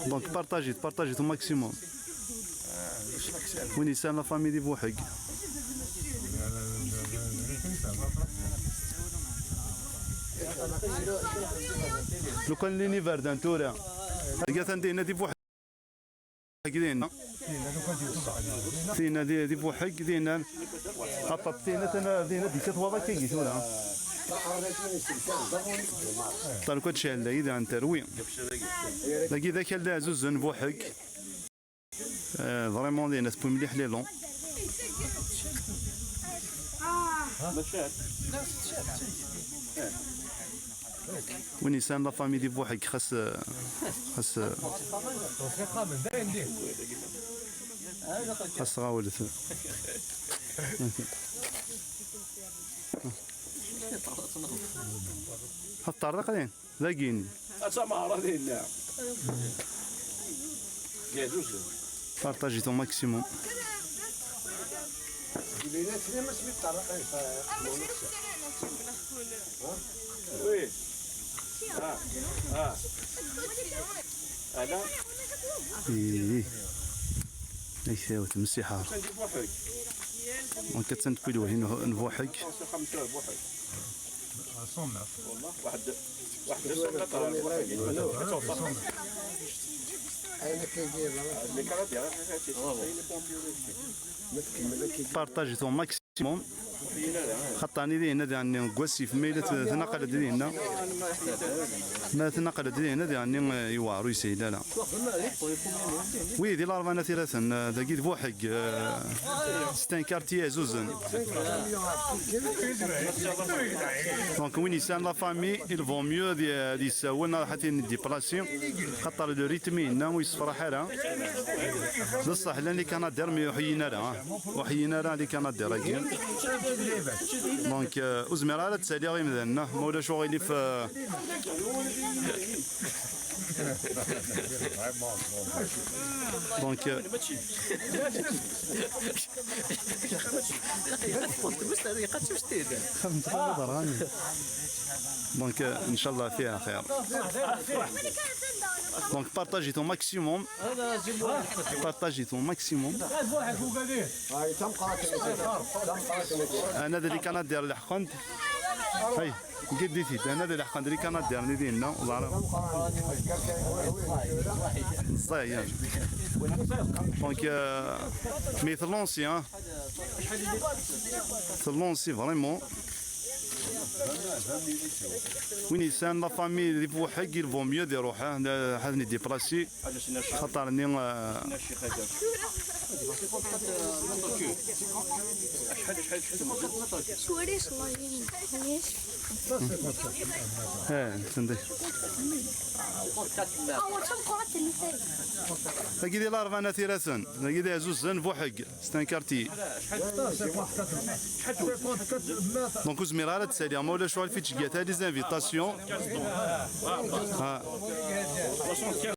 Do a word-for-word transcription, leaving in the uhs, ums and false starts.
Donc partagez, partagez au maximum. Win yesɛan la famille di Buḥegg. Lukan llan iberdan tura. Atan dinna di Buḥegg dinna. Dinna di, di Buḥegg dinna. Aṭaṭ dinna, tana dinna di katwa bakka tura. Tal kod cehel dagi di terwi. Dagi d akal d aɛzuzen Buḥegg. Euh, vraiment, dinna tewwi mliḥ les longs. Win yesɛan la famille di Buḥegg, xas, xas, xas ɣawlet. Xas ṭṭerḍeq din. Dagini. Ad tamahra dinna. Partagez au maximum. Oui. Ah. Ah. Ala. Ih. Ay tawt msiḥar. Anta n Buḥegg. Anta n Buḥegg. Xemsa Buḥegg. Wallah, واحد، واحد السنة ترى الواحد يتمنى. اللي كان يدير، ما تكمل، ما تكمل. Partagez au maximum. Xaṭer ni dihin ad ɛni n wasif ma yella tnaqel-d dihin. Ma tnaqel-d dihin ad ɛni, eh, yewɛer ur yeshil ara. Oui, di Larebɛa n At Iraten, euh, dagi d Buḥegg, euh, c'est un quartier azuzen. Donc, win yesɛan la famille, il vaut mieux ad, ad yessawel, neɣ ad t-déplacer, xaṭer le rythme-inna ur yessefraḥ ara. D ṣṣeḥ, llan les canadairs, mais ur ḥyin ara, ah. Ur ḥyin ara les canadairs-agi. Donc, euh, ur zmireɣ ara ad ttaliɣ imdanen-a, ma ulac uɣilif, euh, Donc, euh, donc, euh, إن شاء الله فيها خير. Donc, partagez au maximum. Partagez au maximum. أنا ذا اللي كان أدير لحقنت. هاي. Qeddit-id, ana d leḥq n Kanada, nni dinna, ẓer. Ẓẓay, hein. Donc, euh, mais tellons-y, hein. Tellons-y, vraiment. Win yesɛan la famille di Buḥegg, il vaut mieux ad iruḥ, hein, ad déplacer. Xaṭer-nni, euh, eh, tagi di Larebɛa n At Iraten, tagi di Ɛzuzen, Buḥegg, c'est un quartier. Donc, ur zmireɣ ara ad d-saliɣ, ma ulac uɣilif, tga les invitations. Ah.